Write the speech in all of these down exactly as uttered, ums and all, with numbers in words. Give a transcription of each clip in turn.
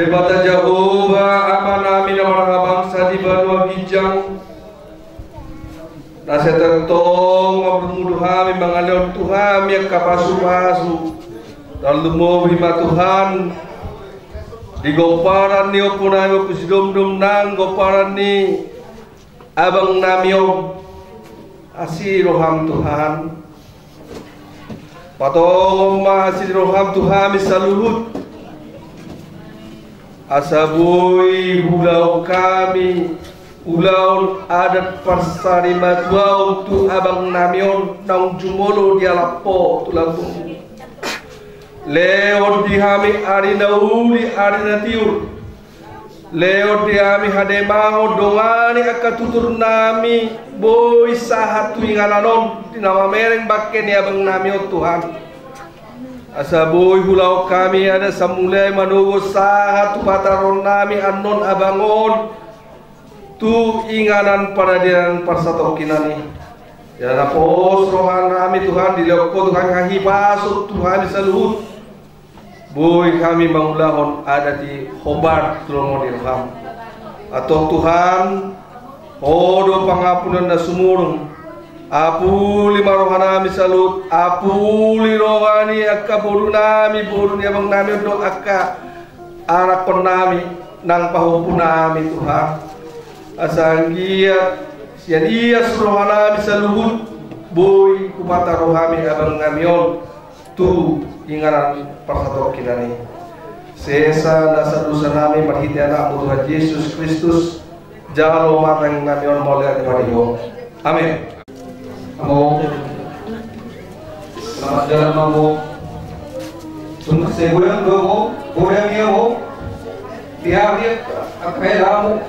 Debata Jahowa, Amanami na marhabangsa di banua ginjang, na sai tongtong mamurmuru hami mangalehon tu hami angka pasupasu. Tarlumobi ma Tuhan di gomparan ni ompunami Ompu Sidomdom nang gomparan ni abangnami on. Asi roham Tuhan. Patongon ma asi roham tu hami saluhut. Asa boi huulahon hami ulaon adat parsarimatuaon tu abangnami on naung jumolo dialap Ho tu lambungmu. Lehon di hami ari na uli ari na tiur. Lehon di hami hademahon, dongani angka tuturnami boi sahat tu inganan on di na mamereng bangke ni abangnami on Tuhan. Asa boi huulahon hami adat samulai manogot sahat tu pataruonnami annon abang on tu inganan paradilan parsatongkinan i. Jala na pos rohanami Tuhan, dilehon Ho Tuhan hahipason tu hami saluhut. Boi hami mangulahon adat i hombar tu lomo ni roham. Antong Tuhan, Ho do pangampunon na sumurung. Apuli ma rohanami saluhut, apuli roha ni angka borunami, boru ni abangnami on dohot angka anakkonnami nang pahompunami Tuhan. Asa anggiat sian ias rohanami saluhut boi hupataru hami abangnami on tu inganan parsatongkinan i. Sesa nasa dosanami marhite Anakmu Tuhan Jesus Kristus, jalo ma tangiangnami on mauliate ma di Ho. Amen. Among. Selamat jalan, Among. Tung sai godang do, Among? Godang i, Among. Dia, dia, apa ya, Among?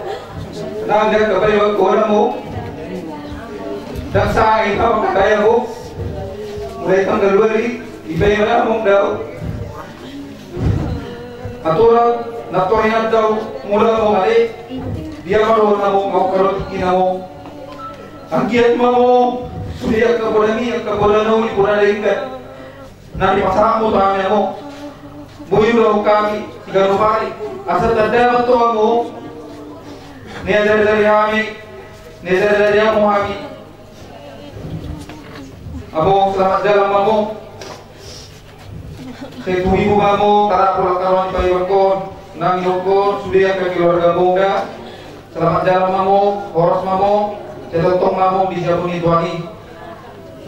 Nah, dia apa ya, godang, Among? Dan saya itu apa kata ya, Among? Mulai tanggal dua hari, dibayar, Among, dao. Aturan na tor inanta mula, Among, ale. Dia ma dohononmu, Among, mangkarotik i, Among? Anggiat ma, Among, sude angka poda ni, angka poda na uli, poda na denggan na dipasahatmu tu hami, Among, boi ulaon hami siganup ari. Asa tanda ma tu, Among, niajariajari hami, niajariajari hamu hami. Among, selamat jalan ma, Among. Sai tumibu ma, Among, tarapul angka roha ni paibankon nang idokkon sude angka keluargamon da. Selamat jalan ma, Among, horas ma, Among. Sai tongtong ma, Among, dijabun ni Tuhan i.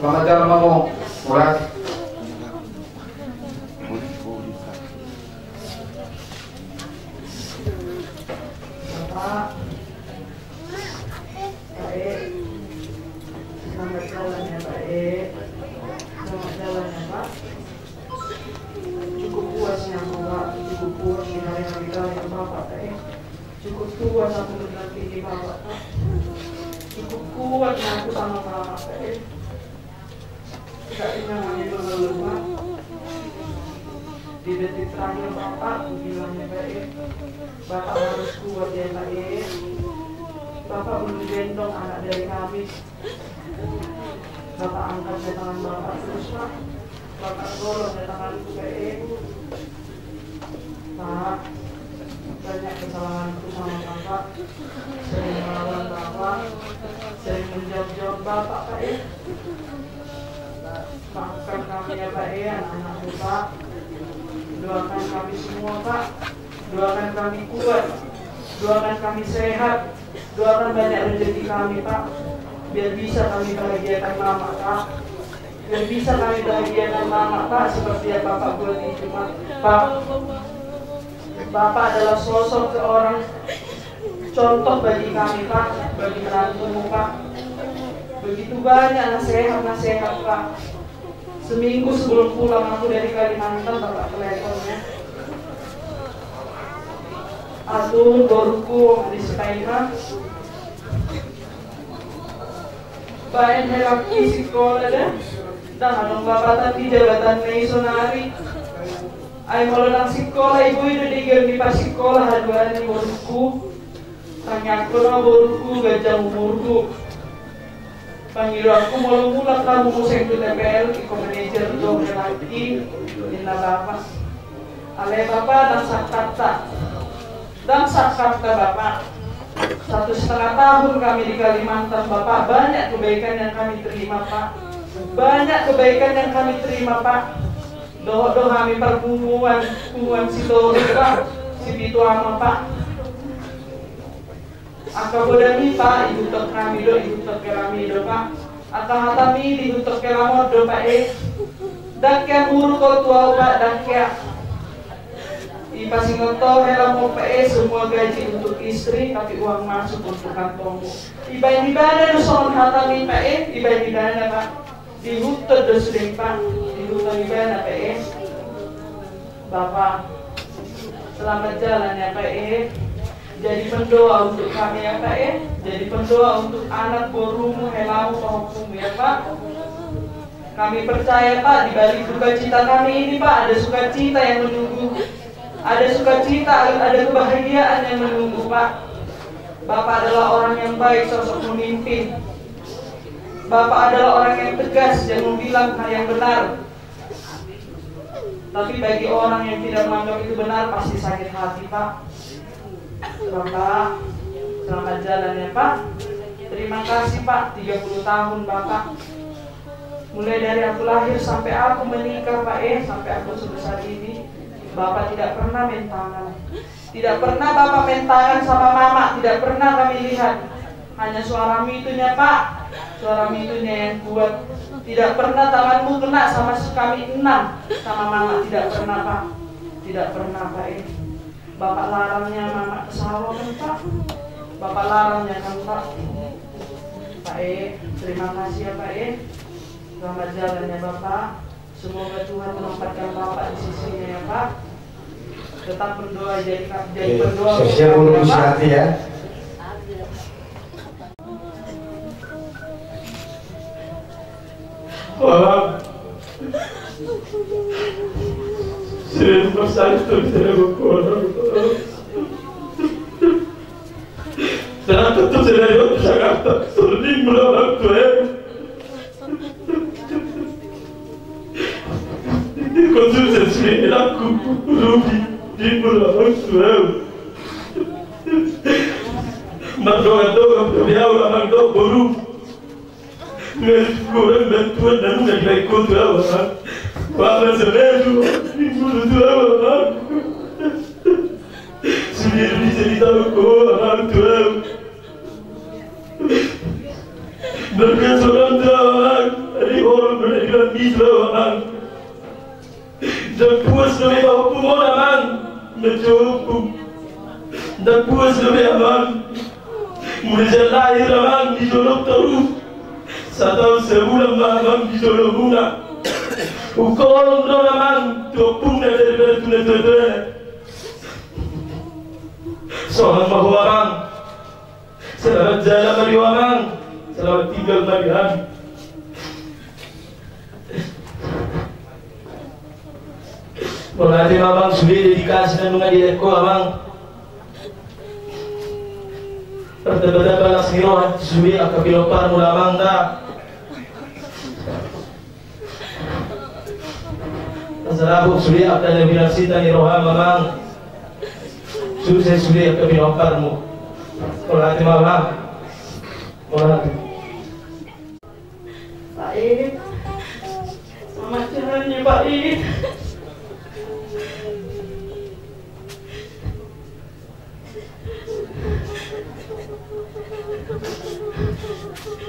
Selamat jalan ma, Among. Horas. Bapak. Pak E. Selamat jalan ya, Pak E. Selamat jalan ya, Pak. Cukup puas nih aku, Pak. Cukup puas di hari-hari terakhir Bapak, Pak E. Cukup puas aku mendampingi Bapak, Pak. Cukup kuat nih aku sama Bapak, Pak E. Tidak pernah kami mengeluh, Pak. Di detik terakhir Bapak, ku bilang ya, Pak E, Bapak harus kuat ya, Pak E. Bapak belum gendong anak dari kami. Bapak angkat ya tangan Bapak terus, Pak. Bapak tolong ya tanganku, Pak E. Pak, banyak kesalahanku sama Bapak. Sering melawan Bapak, sering menjawab-jawab Bapak, Pak E. Maafkan kami ya, Pak E, anak-anakmu, Pak. Doakan kami semua, Pak. Doakan kami kuat. Doakan kami sehat. Doakan banyak rezeki kami, Pak. Biar bisa kami bahagiakan Mama, Pak. Biar bisa kami bahagiakan Mama, Pak, seperti yang Bapak buat itu, Pak. Pak, Bapak adalah sosok seorang contoh bagi kami, Pak, bagi menantumu, Pak. Begitu banyak nasihat-nasihat, Pak. Seminggu sebelum pulang aku dari Kalimantan, Bapak telepon, ya. Atur boruku di Spain, Pak. Baen hela i sikola da. Ndang adong lapatan ni jabatan na i sonari. Ai molo ndang sikola, i boi do digeon ni pasikola haduan ni boruku. Tangiangkon ma boruku ganjang umurku. Pangidoanku molo mulak hamu muse tu T P L, ingkon manajer do hela i, ninna Bapak. Alai Bapak ndang sangkanta. Ndang sangkapta, Bapak. Satu setengah tahun kami di Kalimantan, Bapak, banyak kebaikan yang kami terima, Pak. Banyak kebaikan yang kami terima, Pak. Dohot do hami parpunguan, punguan Sitorus, Pak. Sipitu Ama, Pak. Angka podami, Pak, ihuthon hami do, ihuthon hami do, Pak. Angka hatami diihuthon helamu do, Pak, e. Ndang hea muruk ho tu ahu, Pak, ndang hea. Dipasingot ho helamu, Pak, e, semua gaji untuk istri, tapi uang masuk untuk kantongmu. Dibaen ibana do songon hatami, Pak, e, dibaen ibana, Pak. Diihuthon do sude, Pak, diihuthon ibana, Pak, e. Bapak, selamat jalan ya, Pak, e. Jadi pendoa untuk kami ya, Pak, e. Jadi pendoa untuk anak, borumu, helamu, pahompumu ya, Pak. Kami percaya, Pak, di balik duka cita kami ini, Pak, ada sukacita yang menunggu. Ada sukacita, ada kebahagiaan yang menunggu, Pak. Bapak adalah orang yang baik, sosok pemimpin. Bapak adalah orang yang tegas, yang membilang hal yang benar. Tapi bagi orang yang tidak menganggap itu benar, pasti sakit hati, Pak. Bapak, selamat jalan ya, Pak. Terima kasih, Pak, tiga puluh tahun, Bapak. Mulai dari aku lahir sampai aku menikah, Pak, e, sampai aku sebesar ini, Bapak tidak pernah main tangan. Tidak pernah Bapak main tangan sama Mama, tidak pernah kami lihat. Hanya suaramu itunya, Pak. Suaramu itunya yang kuat. Tidak pernah tanganmu kena sama kami enam, sama Mama, tidak pernah, Pak. Tidak pernah, Pak, e. Bapak larangnya Mama ke sawah kan, Pak. Bapak larangnya kan, Pak. Pak, e, terima kasih ya, Pak, e. Selamat jalan ya, Bapak. Semoga Tuhan menempatkan Bapak di sisinya ya, Pak. Tetap berdoa, jadi, jadi berdoa. Siap-siap untuk Pak, istirahat ya. Wah. Serius, Mas, saya tuh, saya mau keluar. Saya tuh, saya mau ke Jakarta. Sering berapa tuh, ya? Konsumsi sini aku rugi di berapa tuh, ya? Mardongan-dongan, tapi aku anak dok, boru. Nggak kurang bantuan dan nggak kira ikut, ya, Bang. Bang, sebenarnya, ibu tuh, ya, Bang. Sendiri bisa ditahu, kok, Bang, tuh, ya. Berkesoran, tuh, Bang. Tadi orang berbilang di, tuh, Bang. Ndang puas dope pahompu on, Amang, manjou ompung. Ndang puas dope, Amang. Mula sian lahir, Amang, di jolo torus. Sataon sabulan ma, Amang, di jolo muna. Huholong do on, Amang, tu ompungna daripada tu natuatuana. Songon ma ho, Amang. Selamat jalan ma di ho, Amang. Selamat tinggal ma di hami. Mauliate ma, Amang, sude dedikasi na nunga dilehon ho, Amang. Martamba-tamba las ni roha tu sude angka pinomparmu, Amang, da. Asa dapot sude angka na binahen sita ni roham, Amang. Sukses sude angka pinomparmu. Mauliate ma, Amang. Mauliate. Pak Ed. Selamat jalan ya, Pak Ed.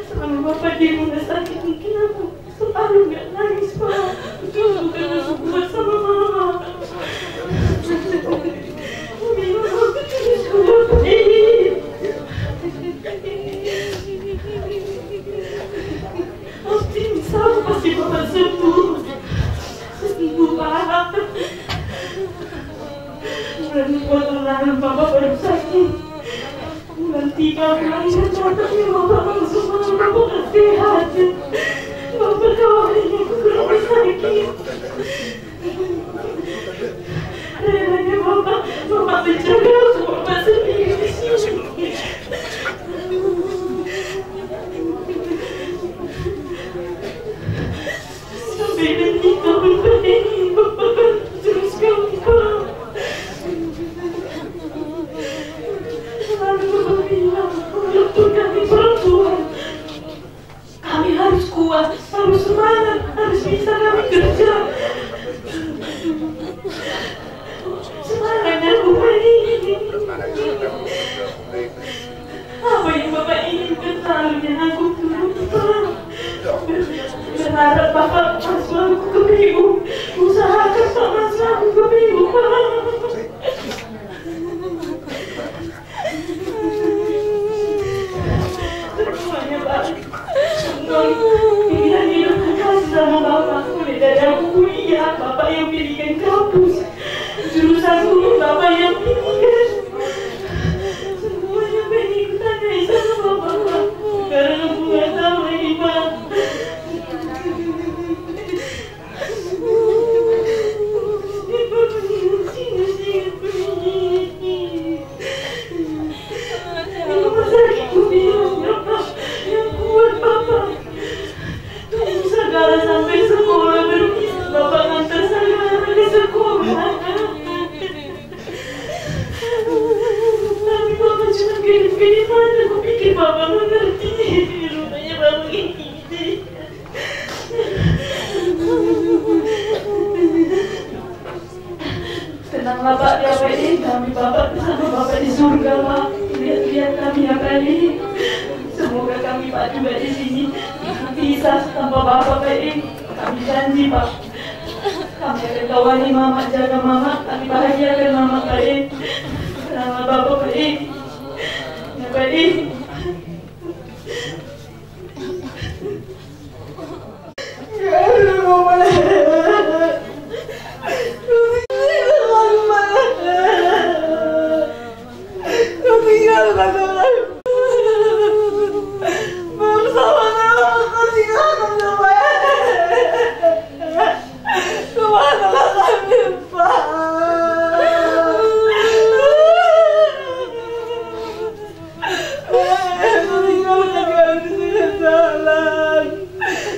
Selama Bapak di rumah sakit, mungkin aku selalu nggak nangis, Pak. Bukan aku buat sama Mama. Mungkin aku terus kuat, Pak Ed. Pasti bisa, pasti Bapak sembuh. Sembuh, Pak. Bulan dua tahun lalu Bapak baru sakit. Bulan tiga, bulan empat, tapi Bapak langsung, Bapak sehat. Bapak kawin, Bapak sakit. Relanya Bapak, Bapak menjaga aku, Bapak sendiri di sini. Sampai nanti tahun ini, Bapak bantu terus kami, Pak. Pilihan hidup kekasih sama bapak, mulai dari aku kuliah, bapak yang pilihkan kampus. Jurusan guru, bapak yang pilihkan. Semuanya pengen ikut tanya sama bapak, Pak. Sekarang aku nggak tahu lagi, Pak. Tunggu Sagara sampai sekolah, berpisah, bapak ngantar Sagara ke sekolah. Tapi bapak cuma kedip-kedip mata, kupikir bapak mengerti. Rupanya bapak kayak gini. Tenanglah, Pak, ya, Pak, eh, kami, Bapak, bersama Bapak di surga, Pak. Lihat-lihat kami, ya, Pak, eh. Semoga kami, Pak, juga di sini bisa tanpa Bapak, Pak, eh. Kami janji, Pak. Kami akan kawani Mama, jaga Mama, kami bahagiakan Mama, Pak, eh. Tenanglah, Bapak, Pak, eh. Ya, Pak, eh.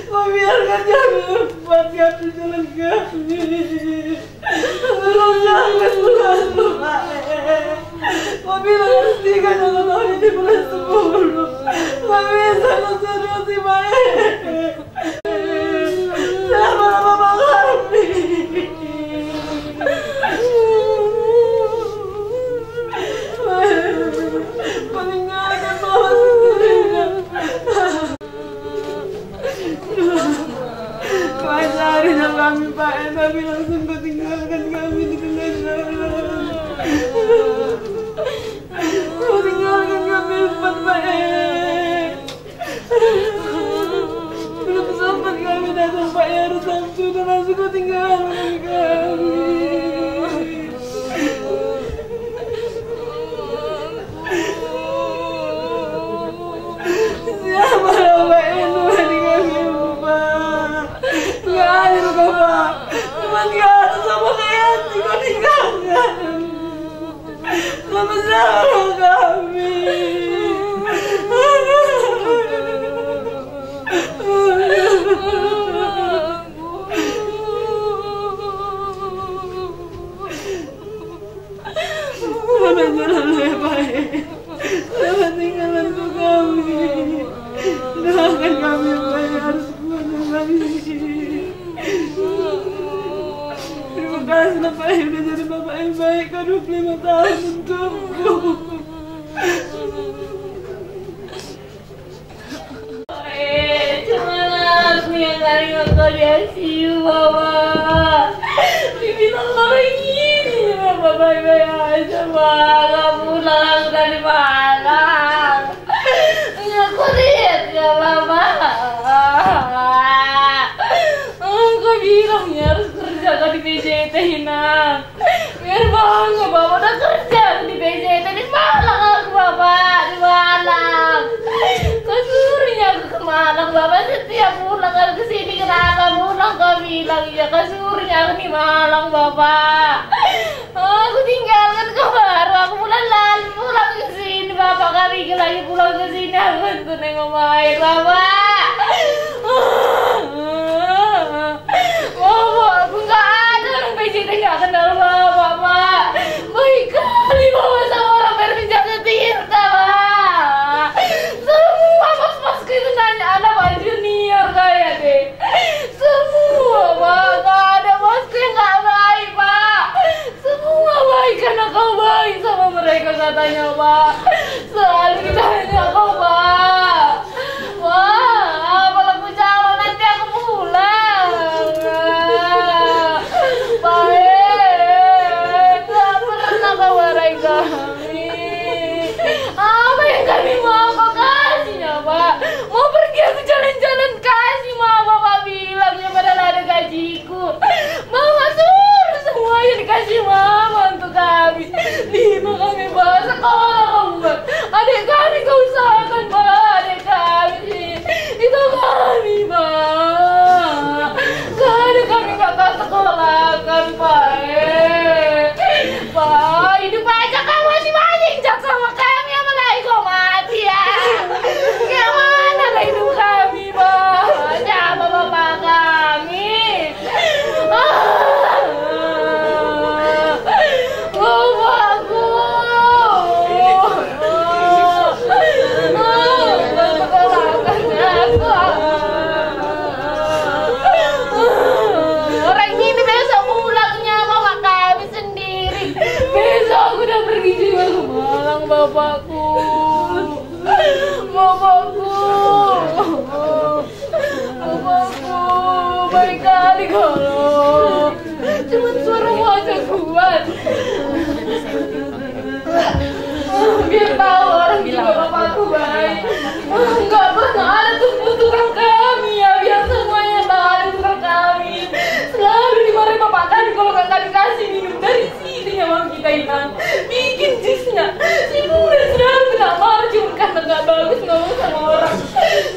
Kau biarkan kami empat kali jalan kami. Tolong jangan pulang, Pak. Kau bilang harus nikah sama Tony di bulan sepuluh. Kami bisa konsentrasi, Pak. Siapa nama Bang Arfi? Meninggalkan mama sendirian. Kau cari kami, Pak, eh, tapi langsung kau tinggalkan kami di tengah jalan. Kau tinggalkan kami empat, Pak, eh. Belum sempat kami datang, Pak, ya, hari Sabtu, udah langsung kau tinggalkan kami. Siapa, Pak, yang Tuhan di kami, Pak? Nggak adil kau, Pak. Cuma nggak ada sama kayak hati kau tinggalkan. Sama-sama kami. Mana jalan lebar. Selamat tinggal untuk kami. Doakan kami, Pak, ya, harus kuat kembali. Terima kasih, Pak, yang udah jadi bapak yang baik. Kau dua puluh lima tahun untukku. Eh, cuman aku yang tadi nonton di I C U, Bapak. Dibilang orang ini, Bapak, baik-baik aja, Pak. Nggak pulang aku dari Malang. Nggak kulihat, nggak, Bapak. Aku bilang ya harus kerja di P J T, Inang. Biar bangga, Bapak, udah kerja aku di P J T, di Malang aku, Bapak, di Malang. Kau suruhnya aku ke Malang, Bapak, setiap pulang aku ke sini, kenapa pulang kau bilang, iya, kau suruhnya aku di Malang, Bapak. Aku tinggalkan kau baru, aku bulan lalu pulang ke sini, Bapak, kami lagi pulang ke sini, aku tuh nengok main, Bapak. Bapak, aku nggak ada orang P J T nggak kenal Bapak, Pak. Baik kali Bapak sama orang biar menjaga cinta, Pak. Semua bos-bosku itu nanya, "Ada Pak Junior kayak deh." Semua, Pak. Nggak ada bosku yang nggak baik, Pak. Semua baik karena kau baik sama mereka katanya, Pak. Selalu ditanya kau, Pak. Wah, apa lagu Jawa nanti aku pulang. Pak, eh, nggak pernah kau marahi kami. Apa yang kami mau kau kasihnya, Pak? Mau pergi aku jalan-jalan, Kak. Kami, Pak, sekolah kau, Pak. Adik kami kau usahakan, Pak. Adik kami. Itu kami, Pak. Kalau kami nggak kau sekolahkan, Pak, eh. Pak, hidup aja kau masih mancing sama kami, apalagi kau mati, ya. Gimana lah hidup kami, Pak? Siapa bapak kami? Orang ini besok pulangnya mama kami sendiri. Besok aku udah pergi juga ke Malang, bapakku. Bapakku. Bapakku, baik kali kalau cuman suaramu aja kuat. Biar tahu orang juga bapakku baik. Nggak pernah ada tuh tukang kami ya, biar semuanya tahu ada tukang kami. Selalu dimarahin bapak kami kalau nggak kami kasih minum dari sini ya, Bang, kita, Inang. Bikin jusnya. Si Muda selalu kena marah, cuman karena nggak bagus ngomong sama orang.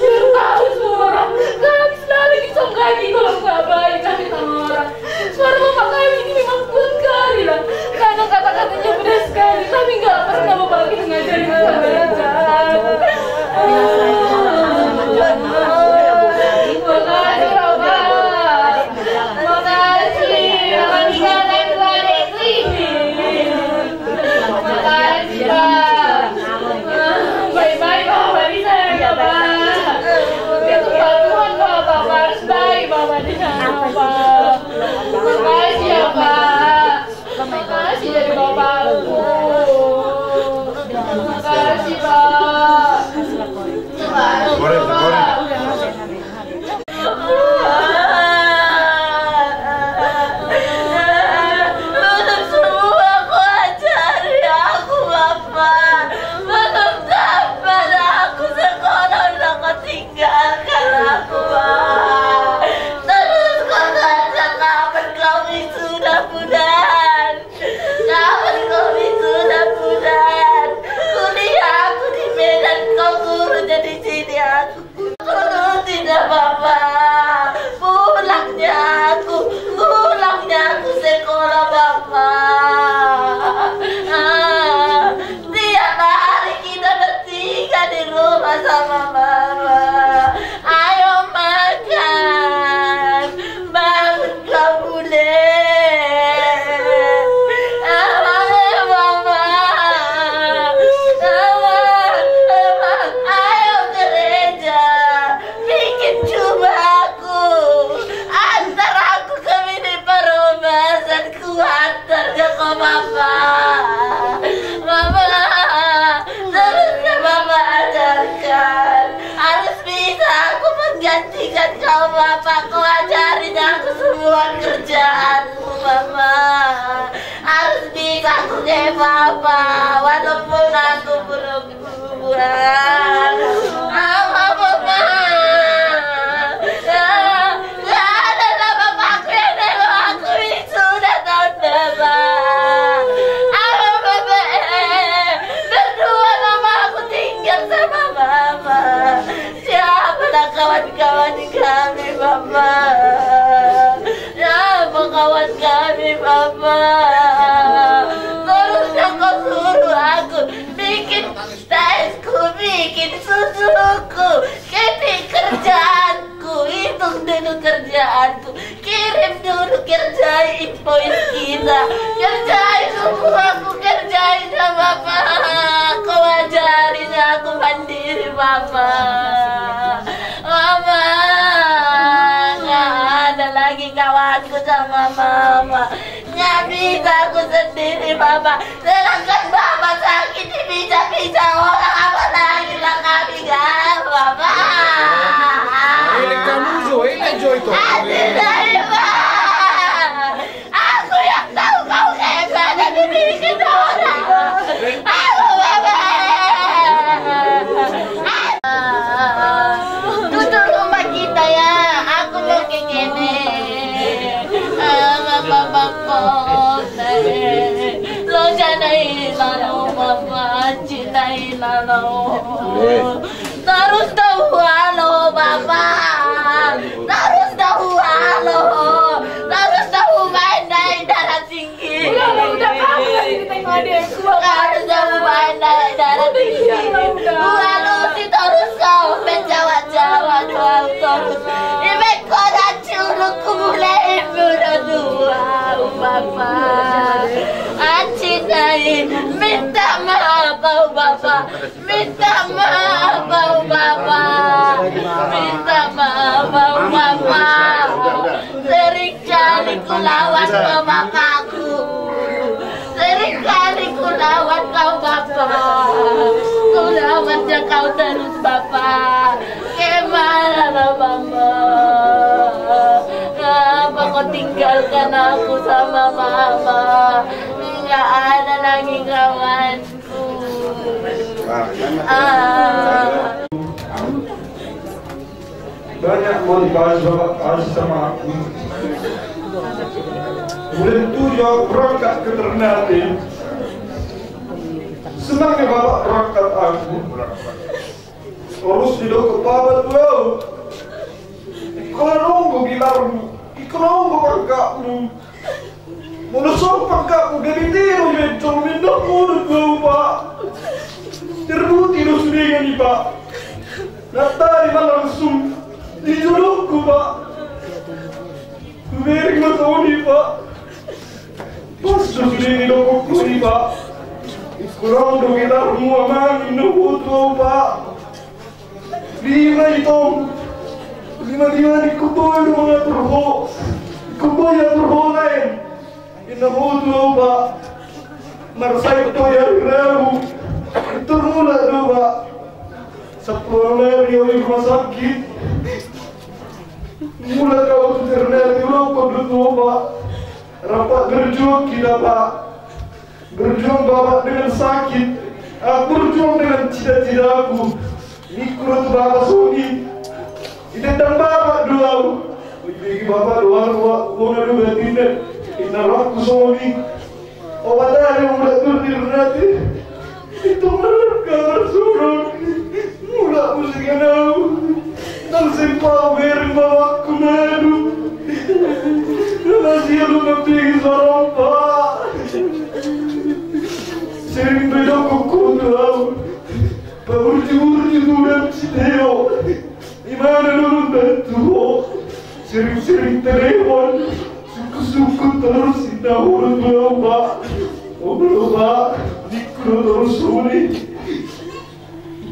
Biar tahu semua orang, kami selalu disonggaki kalau nggak baik kami sama orang. Suara bapak kami ini memang kuat kali lah. Kadang kata-katanya pedas sekali, tapi nggak pernah bapak kita ngajarin kesabaran. Makasih, Bapak. Makasih, makasih. Makasih, Pak. Baik-baik, Bapak, bisa ya, Bapak. Itu bantuan, Bapak, harus baik, Bapak, di sana, Pak. Makasih ya, Pak. Makasih jadi bapakku. Makasih, Pak. Makasih, Pak. Belum semua kau ajari aku, Bapa. Belum tamat aku sekolah, udah kau tinggalkan aku, Bapa. Terus kau tanya kapan kau wisuda, Muda? Kapan kau wisuda, Muda? Kuliah aku di Medan, kau suruh jadi sini aku. Turuti dah, Bapa. Pulangnya aku, pulangnya aku sekolah, Bapa. Ah, tiap hari kita bertiga di rumah sama Mama. Ayo makan. Bangun kau, Bule. Abang, eh, Mama. Abang, Abang, ayo gereja. Bikin jubahku. Antar aku ke mini perumahan. Kuantar ke kau, Mama. Mama, terus ya Mama ajarkan. Harus bisa aku menggantikan kau, Bapak. Kau ajarin aku semua kerjaanmu, Mama. Harus bisa aku kayak Bapak, walaupun aku belum kuat. Apa, Bapak? Nggak ada nama Bapak, aku wisuda tahun depan. Apa, Bapak? Berdua Mama aku tinggal sama Mama. Siapa lah kawan-kawan kami, Bapak? Siapa kawan kami, Bapak? Terus yang kau suruh aku bikin tehku, bikin susuku, ketik kerjaanku, hitung dulu kerjaanku. Kirim dulu, kerjai invoice kita. Kerjai semua, aku kerjai sama Bapak. Kau ajarin aku mandiri, Bapak. Mama, nggak ada lagi kawanku sama Mama. Nggak bisa aku sendiri, Bapak. Sedangkan Bapak sakit dipica-pica orang, apalagi lah kami, nggak, Bapak. Ini kan Uzo, ini Joy tuh. Hati dari Bapak. Aku yang tahu kau kayak mana dibikin orang. Aku, Bapak. Tutup rumah kita ya, aku mau ke kene. Ah, Bapak, Bapak, lo jangan Torus do hualo, Bapa. Torus do hualo. Torus do hubaen na i Dara Tinggi. Torus do hubaen na i Dara Tinggi. Hualusi torus, au pe jawa-jawa do au torus. Dibaen ho na siulukku, mulai mura tua, Bapa. Anci nai, minta maaf au, Bapa. Minta maaf au, Bapa. Minta maaf au, Bapa. Sering kali kulawan bapakku. Sering kali kulawan kau, Bapa. Kulawan ja kau terus, Bapa. Kemana Mama? Kenapa kau tinggalkan aku sama Mama? Nggak ada lagi kawan. Banyak mau dibahas Bapak kasih sama aku. Kemudian itu dia berangkat ke Ternate. Senangnya Bapak berangkat aku. Terus didok ke Bapak tuh. Ingkon adong do gelarmu, ingkon adong do pangkatmu. Molo so pangkatmu gabe tero, mencong, mendok mulu tu au, Pak. Terbuti do sude i, Pak. Nanti ma langsung dijolokku, Pak. Hubereng ma songon i, Pak. Pas do sude i didok ho i, Pak. Ingkon adong do gelarmu amang, ninna ho tu au, Pak. Lima itong. Lima-lima ni kumboi do mangatur ho. Kumboi atur ho lain. Ninna ho tu au, Pak. Marsahit do i ari Rabu. Pintor mulak do, Pak. Sabtu ari Rabu i rumah sakit. Mulak au tu Ternate, didokkon do tu au, Pak. Rap berjuang hita, Pak. Berjuang Bapak dengan sakit, aku berjuang dengan cita-citaku. Ningku do tu Bapak songon i. Ditendang Bapak do au. Dibege Bapak do au, bona do batinna. Ninna rohangku songon i. Obat ari mulak tu Ternate. Itu marga marsuruh. Mulak muse nang au. Nang sempat bereng bapakku nadu. Nang sia do mambege sorong, Pak. Sering bedok kuku tu au. Paburju-burju tu dan sideo. Di mana dulu bantu ho. Sering-sering telepon. Suku-suku terus inna orang tua, Pak. Obrol, Pak. Ningku do terus suni.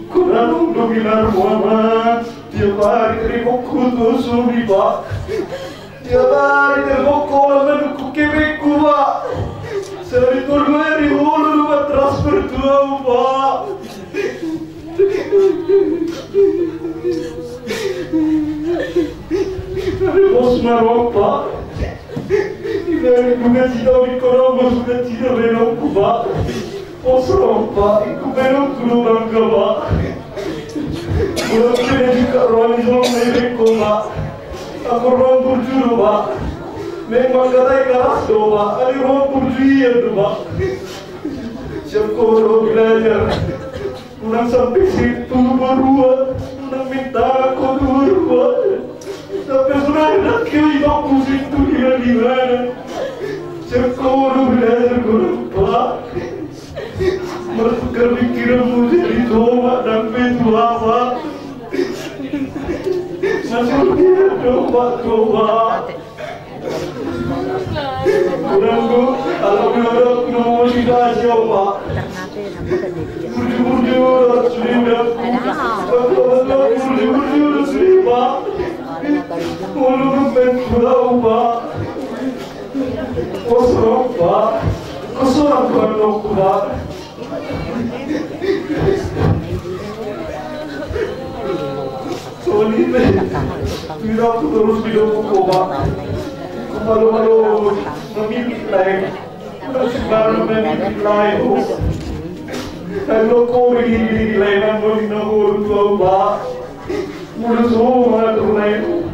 Kurang do gelarmu amang. Tiap ari telepon ho tu suni, Pak. Tiap ari telepon ho, ala manungkun hepengku, Pak. Sehari tolu ari, olo do mantransfer tu au, Pak. Pos ma roha, Pak. Ibalik duka cita, ingkon adong do duka cita baenonku, Pak. Pos roha, Pak, ingkon baenonku do bangga, Pak. Molo tung pe na jungkat roha ni jolma i baenku, Pak. Anggo roham burju do, Pak. Memang hata i keras do, Pak. Alai roham burju i do, Pak. Siap ho do belajar. Unang sampe sip tu barua, unang minta ho tu barua. Sampe sonari nangkin i, Pak, pusing tu di mana-mana. Siap ho do belajar, Pak. Bertukar pikiranmu jadi tomak dan pe tu apa. Masuk dia tomak, tomak. Kurang do, alam yang ada, kurang mau dikasih apa. Burju-burju, sudah. Burju-burju, sudah, Pak. Molo memang kurang, Pak. Kosong, Pak. Kosong, Pak. Songon i pe. Tidak, aku terus didok ho, Pak. Malo-malo mamimit lae. Baru mamimit lae ho. Kalau kau ini, ini lae, nang mau dina ho tu au, Pak. Molo so mangatur lae ho.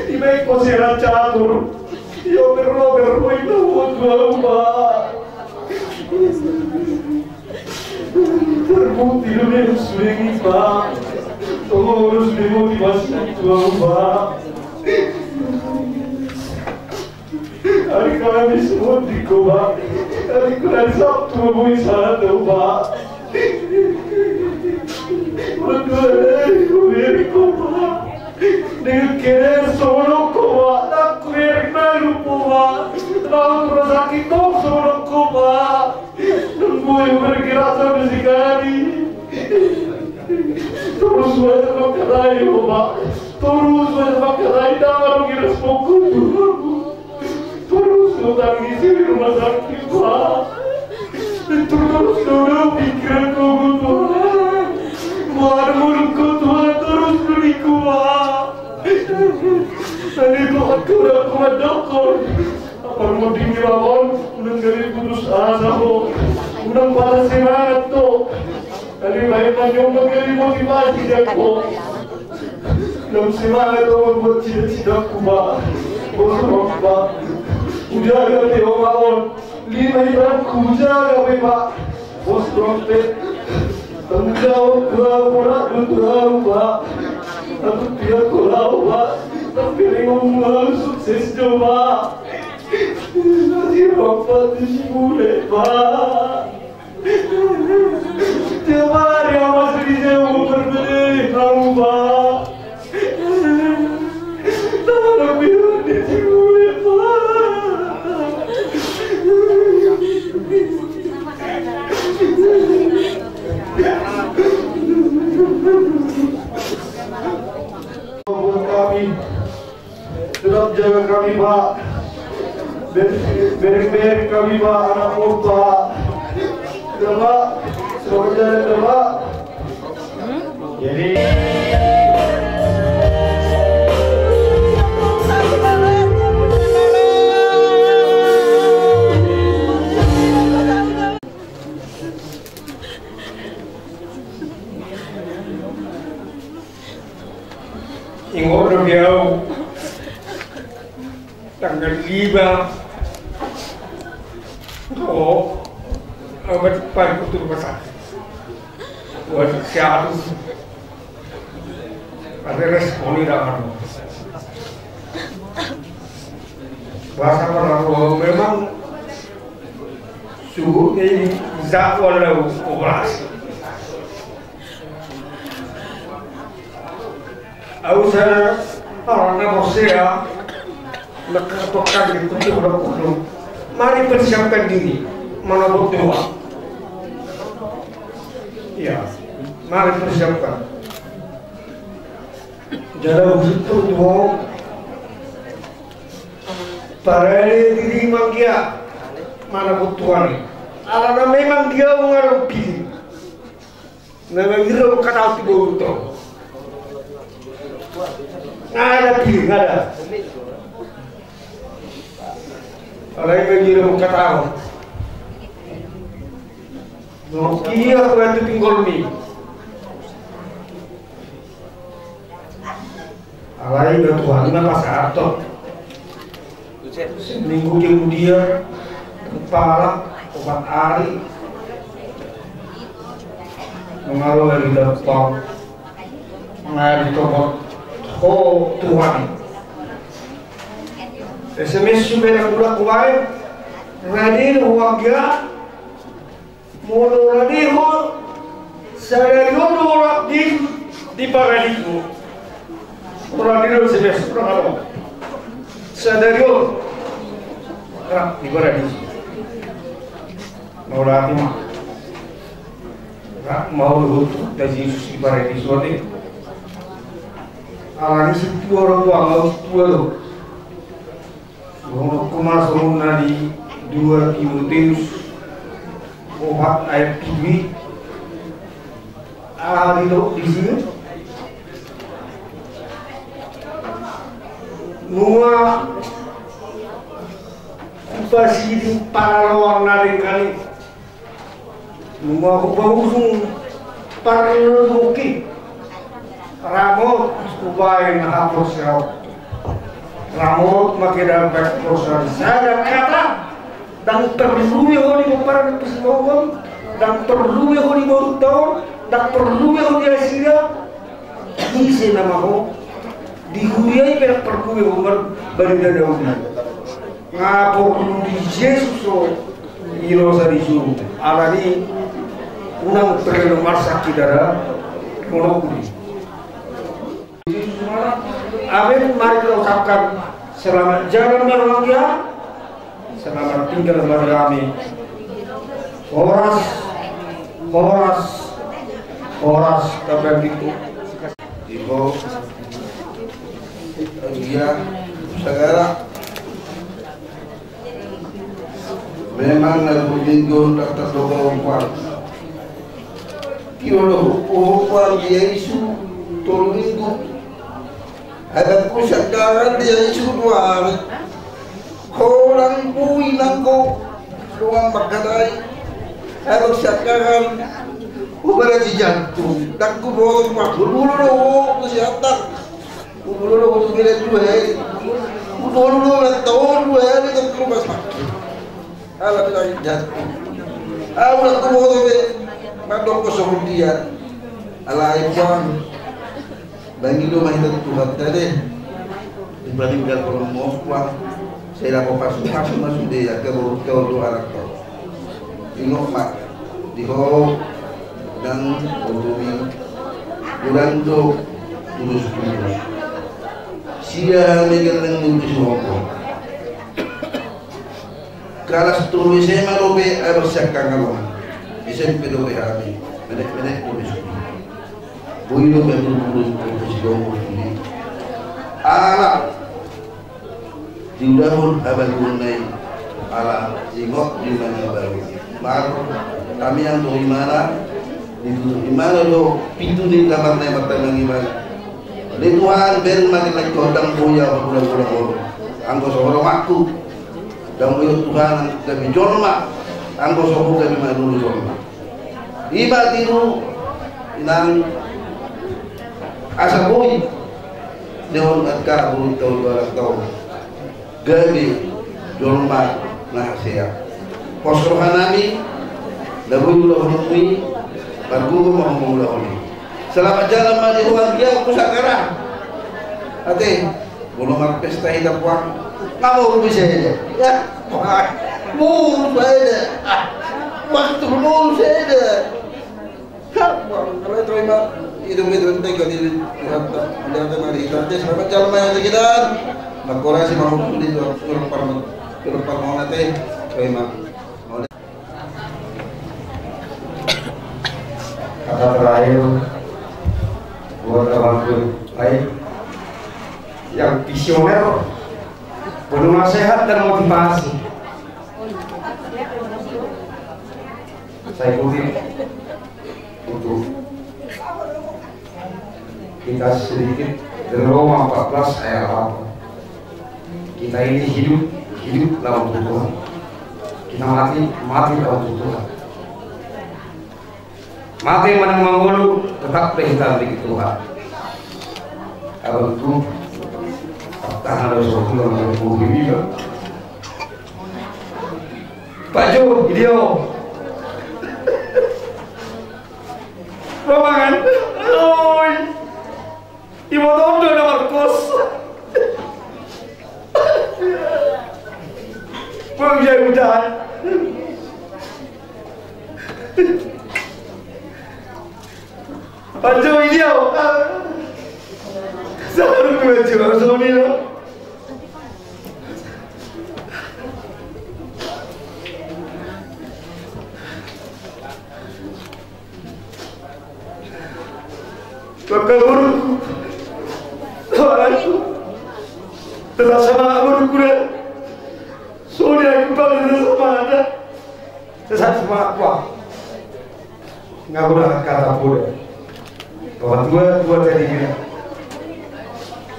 Dibaen ho secara catur. Dioper-oper ho, inna ho tu au, Pak. Tidur di suling, Pak. Tolong urus di motivasi tua, Pak. Hari Kamis mau di ko, Pak. Hari Sabtu mau di sana, Pak. Waduh, eh, ko beri ko, Pak. Dengan kere solo ko, Pak. Tak kueri malu ko, Pak. Tahu rumah sakit kok solo ko, Pak. Nunggu yang bergerak sampai sekali. Terus wajar makan air, Pak. Terus wajar makan air. Dah baru kira sepuluh. Terus utang isi di rumah sakit, Pak. Itu terus dulu pikiran ku, Tuhan. Mana menurut ku, Tuhan, terus beriku, Pak. Tadi Tuhan ku udah kuat dokter. Apa mau dingin lawan, udah dari putus asa, kok. Udah patah semangat, tuh. Tadi main manyong dari motivasi, dia, kok. Dang semangat au mambuat cita-citaku, Pak. Bos, Pak. Hujaga pe ho, Pak, on. Lima ibanku hujaga pe, Pak. Bos, Pak, pe. Tanggung jawab gua, borat butuh au, Pak. Aku tidak kulau, Pak. Tapi ringan mau sukses coba. Nanti Bapak di sini, Pak. Tiap hari awas di jauh berbeda, tahu, Pak. Tangan biru di sini, Pak. Buat kami. Tetap jaga kami, Pak. Ber-, bereng-bereng kami, Pak, anak, Pak. Ya, Pak. Semoga jalan, ya, Pak. Jadi, ingot do au tanggal lima. Oh, obat paling betul rumah sakit. Buat siapa? Ada respon di dalam. Bahasa orang memang suhu ini jadwal operasi. Au sa, orang na porsea, na katokan di kutu kuda kudu. Mari persiapkan diri, mana butuh. Iya, mari persiapkan. Jala usut pertuo. Parade diri manggia, mana butuh ni. Ala na memang dia mengarung pilih. Memang ira mangkatahon tu boru to. Nggak ada pilih, nggak ada. Alai bagi ira mangkatahon. Nokia kuat tu pinggol mi. Alai ba Tuhan ma pasahathon. Seminggu kemudian, kepala, opat ari. Mangalo ari datang. Ngari topot. Ho Tuhan. S M S sudah mulak kuai. Rade ho anggia. Molo rade ho, sadari on do rap di, di paradiso. Molo rade ho, serius, kurang apa? Sadari on rap di paradiso. Molo rap ma. Rap ma ho tu, da Jesus di paradiso de. Alani situa do, tuang au situa do. Songon na di dua Timoteus opat ayat pitu i. Aha didok disi? Nunga hupasiding paraloan na denggan i. Nunga hupausung parlobuk i. Ramot hubaen haporseaon. Ramot ma kedapat porseaon. Sada kata, ndang porlu be ho di pomparan ni parsimahum on, ndang porlu be ho di borunta on, Ndang porlu be ho di Asia, ise nama ho, di huria i pe ndang porlu be ho marbarita na uli. Nga porlu di Jesus ho, i rosa di surgo. Alani unang terlalu marsak kita da, monok uli. Amin, mari kita ucapkan selamat jalan ma di roha. Selamat tinggal ma di hami. Horas, horas, horas, tabe di ho. Iya, sagala. Memang na dua minggu ndang tardok ho puang. Tio do ho puang, dia isu tolu minggu. Adong pe siangkangan dia isu dua ari. Ho nang boi nanggo dongan mangkatai. Adong siangkangan huboto jantung. Ndang huboto, huboto do ho tu siatang. Huboto do ho tu bere dua ari. Huboto do ho tu bere dua ari tu rumah sakit. Ala bilang jantung. Au ndang huboto be mandok songon dia. Alai puang. Mangido ma hita tu Tuhanta do. Dipatinggal poromon puang. Sai dapot pasu-pasu ma sude, angka borunta on do anakta on. Ingot ma, di ho nang botomi, godang do tulus-tulus. Sia hami gelleng ni uju suhoko. Kalas tolu S M A dope, ai marsiangkangan on. S M P dope hami. Menek-menek dope sude. Boi do be buru-buru, buru-buru sidongan sude. Ala diulahon habaluonna i, ala ingot di mangabalu. Mar, hami anggo imana, ditutup imana do pintu ni kamarna i martangiang imana. Ale Tuhan, bereng ma gelleng ho, ndang boi au marhula-hula on. Anggo so ho donganku, ndang boi Tuhan gabe jolma, anggo so ho gabe mangalului jolma. I ma tiru, inang, asa boi lehon angka borunta on tu anakta on gabe jolma na hasea. Pos rohanami, na boi ulahononmu i, margogo ma ho mangulahon i. Selamat jalan ma di ho, anggia, pusaka ra. Ate. Molo marpesta hita puang, nga boru be sada. Ya, boru sada. Ah, waktu boru sada. Ha, puang, kalau itu memang itu, itu penting kali ini. Tuhan, tak ada, tak ada, tak ada. Selamat jalan, maya kita. Makorasi mau di Tuhan, Tuhan parmon, Tuhan parmon ate. Memang. Kata terakhir buat abangku, baik, yang visioner, penuh nasihat dan motivasi. Saya kutip untuk kita sedikit dari Roma empat belas ayat delapan. Kita ini hidup, hidup dalam Tuhan. Kita mati, mati dalam Tuhan. Mate manang mangolu, tetap do hita di Tuhan. Abangku, tahan ada sesuatu yang mau dibilang. Pak Jo, video. Romangan. Oi. Iboto on do na markos. Bang, ya udah. Panjo ini ya. Saru dua jiwa soni lo. Maka guru, doaku, tetap semangat guru kuda. Sudah aku balik tetap semangat dah. Tetap semangat kuat. Nggak udah kata kuda. Bahwa dua, dua tadi gila.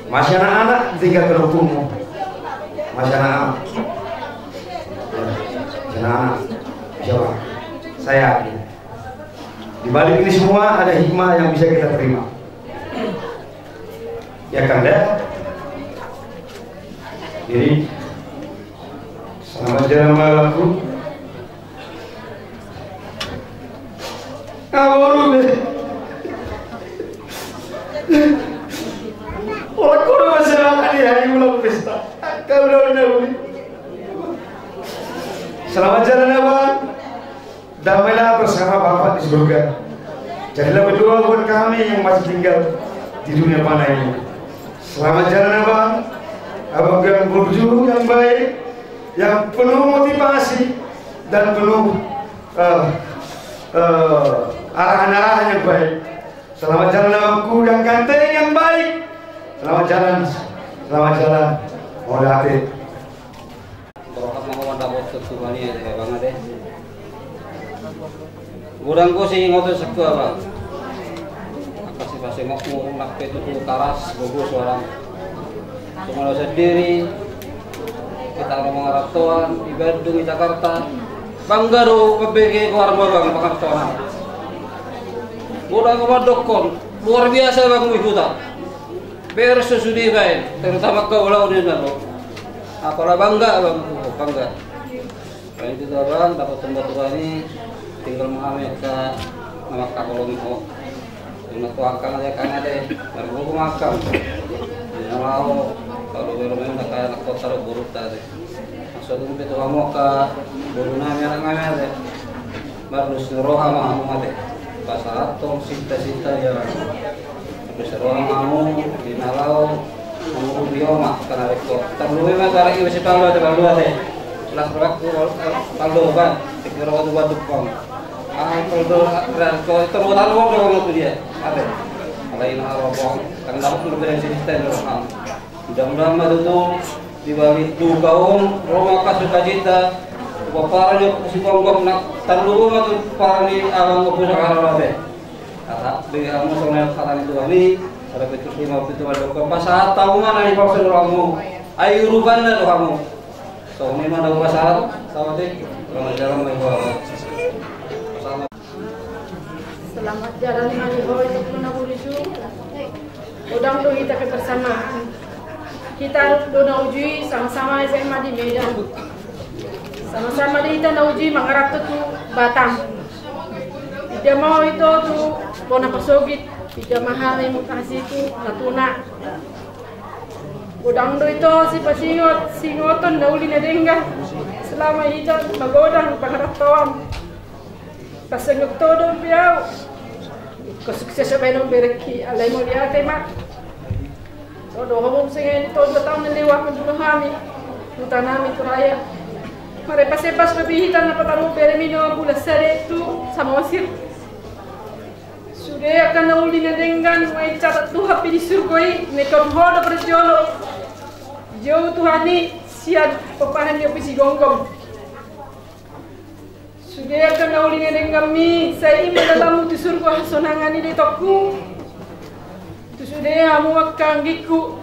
Masih anak-anak tinggal ke hukummu. Masih anak-anak. Masih anak-anak. Siapa? Saya yakin. Di balik ini semua ada hikmah yang bisa kita terima. Ya kan, Dek? Jadi, selamat jalan malamku. Kamu dulu deh. Selamat jalan, Abang. Damailah bersama Bapak di surga. Jadilah berdoa buat kami yang masih tinggal di dunia fana ini. Selamat jalan, Abang. Abang yang berguru yang baik, yang penuh motivasi dan penuh eh, eh, arahan-arahan yang baik. Selamat jalan, Abangku, yang ganteng, yang baik. Selamat jalan, selamat jalan. Mauliate. Borhat ma ho mandapothon tuba ni ate, Abang ate. Godang do sihingoton sangkua, Abang. Angka sipasingotmu nang pe tutu taras gogo suaram. Songon au sandiri, hita na mangarantoan di Bandung, di Jakarta, bangga do mambege goarmu, Abang, pangarantoan. Godang do mandokkon, luar biasa, Abang, di huta. Beres do sude baen, terutama angka ulaon i, Abang. Apala bangga, Abang, bangga. Baen tutu, Abang, dapothon tuba ni, tinggal ma hami angka na mangkaholongi ho. Ima tu angka ate, angka ate, margogo ma angka. Di na laho, palobi-lobi ma angka anak kota dohot borunta ate. Maksudhu pe tu hamu angka boru nami, anak nami ate. Marlos ni roha ma hamu ate. Pasahathon sinta-sinta ni roha. Marlos ni roha ma hamu, di na laho, hamu di oma, angka na ringkot. Tarlumobi ma tu anak i, si Paldo ate, Paldo ate. Las rohangku, Paldo, Bang. Tingki roha tu Bandung, Bang. Ah, Paldo, Paldo, Paldo, Paldo, Paldo, Paldo, dia. Ate. Alai na ro, Bang. Kan dapat lebih dari sini, stand, Bang. Mudah-mudahan ma tutu di balik duka on, ro ma angka sukacita, pomparan ni Ompu Sitonggang, na tarlumobi ma tu pomparan ni abang Ompu Sagara ate. Asa, di hamu songon hata ni Tuhan i, sada Petrus lima pitu mandok, pasahat hamu ma na nipasahat rohamu. Ai urupanna do hamu. Songon i ma na hupasahat, salam ate, selamat jalan ma di ho. Selamat jalan ma di ho, itu pun aku lucu. Godang do hita kebersamaan. Hita do na uju i sama-sama S M A di Medan. Sama-sama do hita na uju i mangaranto tu Batam. Pinda ma ho ito tu bona pasogit, pinda ma hami mutasi tu Natuna. Godang do ito sipasingot, singoton na uli na denggan. Selama hita magodang pangarantoan. Pasingot ho dope au. Ingkon sukses baenon berengki, alai mauliate ma. Dohot ho muse, songon i tu dua taon na lewat mandok hami, huta nami tu raya. Marepas-epas dope hita na pataruk beremi na bulan sada tu Samosir. Sude angka na uli na denggan, naeng catat Tuhan pe di surgo i, na ingkon ho do parjolo. Dijou Tuhan i sian pomparan ni Ompu Sigomgom. Sude angka na uli na dengganmi, sai i ma dalanmu tu surgo hasonangan i da itongku. Tu sude hamu angka anggingku.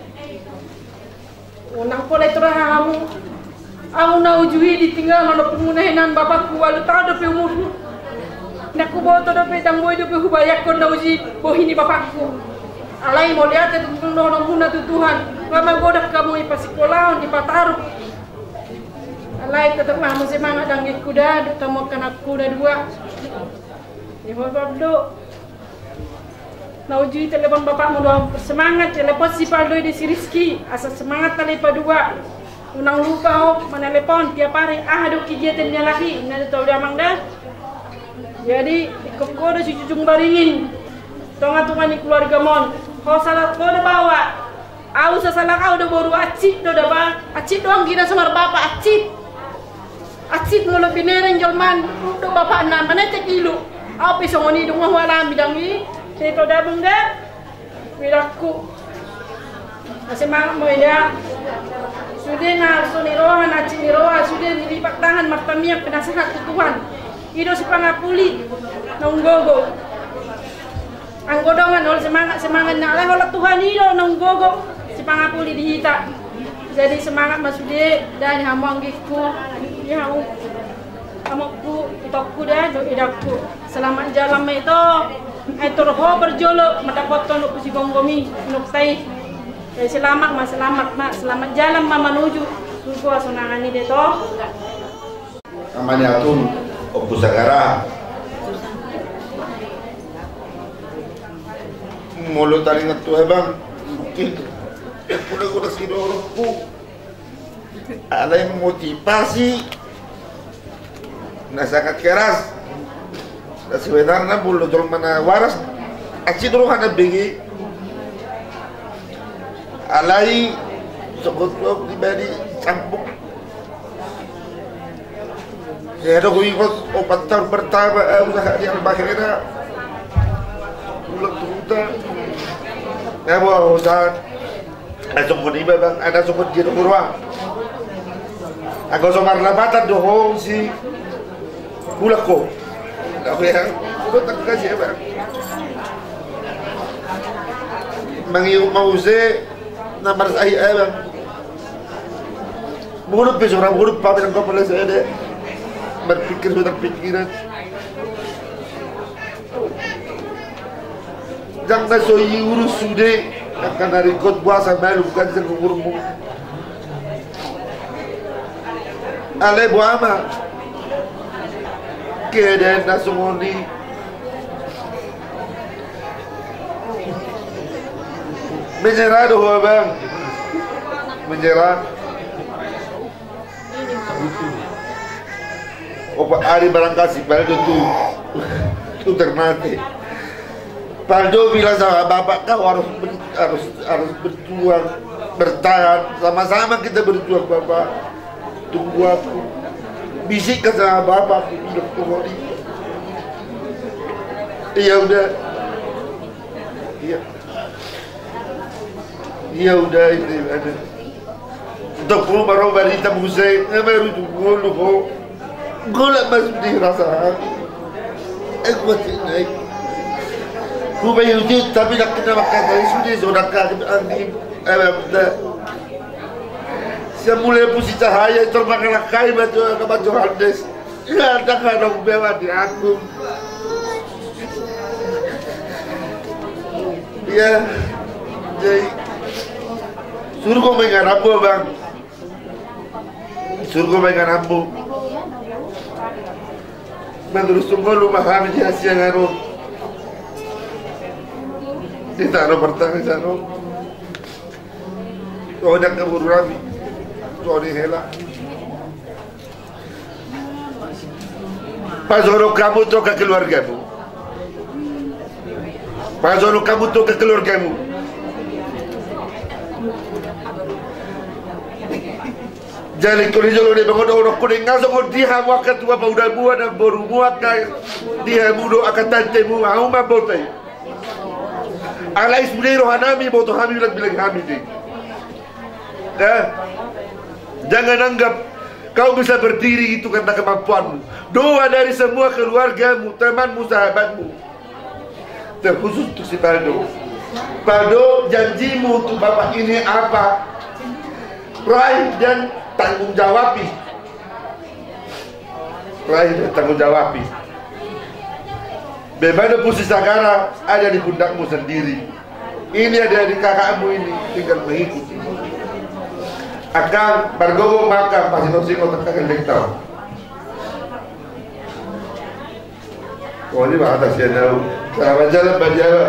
Unang pola itoraha hamu. Ahu na uju i ditinggalhon ompungmuna hinan bapakku, ualu taon dope umurhu. Ndang huboto dope, ndang boi dope hubayangkon na uju i bohi ni bapakku. Alai mauliate tu dohononmuna tu Tuhan. Nga magodang hamu, dipasikolahon, dipataruk. Alai tetap ma hamu semangat da anggingku da, dohot hamu angka anakku na dua. Ni ho do. Na uju i telepon bapakmu do, semangat, telepon si Paldo i di si Rizky, asa semangat alai paduahon. Unang lupa ho manalepon tiap ari, aha do kegiatan ni halak i, na do tau damang da. Jadi ingkon ho do sijujung baringin, tonga-tonga ni keluargamon. Ho salah ho do baoa. Ahu sasalah ahu do boru, hansit do daba, hansit do anggi na so marbapa, hansit. Hansit molo binereng jolma, do bapakna manetek ilu. Ahu pe songon i, dung ahu alami dang i. Sai tau damang da. Widakku. Semangat ma ho da. Sude na so ni roha, na hansit ni roha, sude dilipat tangan martamiang, penasehat tu Tuhan. I do sipangapuli naung gogo. Anggo dongan, olo semangat, semangat na alai holan Tuhan i do naung gogo sipangapuli di hita. Jadi semangat ma sude da, di hamu anggingku, di hamu amokku, itongku da, dohot idakku. Selamat jalan ma ito. Ai tor ho parjolo mandapothon Ompu Sigomgom i, inongta i. Jadi selamat ma, selamat ma, selamat jalan ma manuju surgo hasonangan i da ito. Amani hatun, Ompu Sagara. Molo taringot tu abang, mungkin kuda-kuda sidorongku. Alai motivasi na sangat keras. Na sebenarna molo jolma na waras, asing do rohana bege. Alai sogot tu au pribadi, sambung. Ia do huingot opat taon pertama au sahat di Halmahera. Ulang tu huta. Ia boha, hosa. Ai songon i ma, Bang, ai songon dia do huroha. Anggo so marlapatan do ho, si mulak ho. Nah, ya, udah tak kasih ya, Bang. Mangiu mau se, na marsahi, eh, Bang. Muluk pe sora muluk, pamen anggo pala saya deh. Berpikir sudah pikiran. Jang na so iurus sude, angka na ringkot boasa malum kan seng umurmu. Alai boha ma keadaan na songon i. Menyerah do ho, Bang. Menyerah. Opat ari barangkasi, Paldo, tu, tu Ternate. Paldo bilang sama bapak, "Kau harus ber-, harus, harus berjuang, bertahan. Sama-sama kita berjuang, Bapak. Tunggu aku." Bisikkan sama bapak, aku bilang, "Tunggu di." Iya, udah. Iya. Iya, udah, itu ada. Untuk ku baru barita muse, nga baru tu ngolu ho. Golap masuk di rasa. Eh, gua sih naik. Ku bayu tu, tapi nak kena makan dari sudi, so nak kena angin. Eh, dah. Siap mulai pusi cahaya, itu makan kai, baca, baca Handes. Ia, dah kadang bewa di aku. Ia, jadi, surgo ma ingananmu, Bang. Surgo ma ingananmu. Menurut sungguh lu mahami di Asia nganu. Di tano pertama di tano. Oh, dak kaburu rami. Tuh, di hela. Pasohon hamu tu angka keluargamu. Pasohon hamu tu angka keluargamu. Jadi, kuli jolo di bangun orang kuning ngasong di hamu angka tua paudamu, namborumu, angka di hamu do angka tantemu, hamu ma bote. Alai sude rohanami, boto hami, bilang-bilang hami di. Eh, jangan anggap kau bisa berdiri itu karena kemampuanmu. Doa dari semua keluargamu, temanmu, sahabatmu. Terkhusus untuk si Paldo. Paldo, janjimu untuk bapak ini apa? Raih dan tanggung jawabi. Raih dan tanggung jawabi. Beban dan pusi sagara ada di pundakmu sendiri. Ini ada di kakakmu ini, tinggal mengikuti. Akan bergogo makan, pasti kau singkong tekan lektor. Oh, ini mah atas ya, tahu. Selamat jalan, Pak Jawa.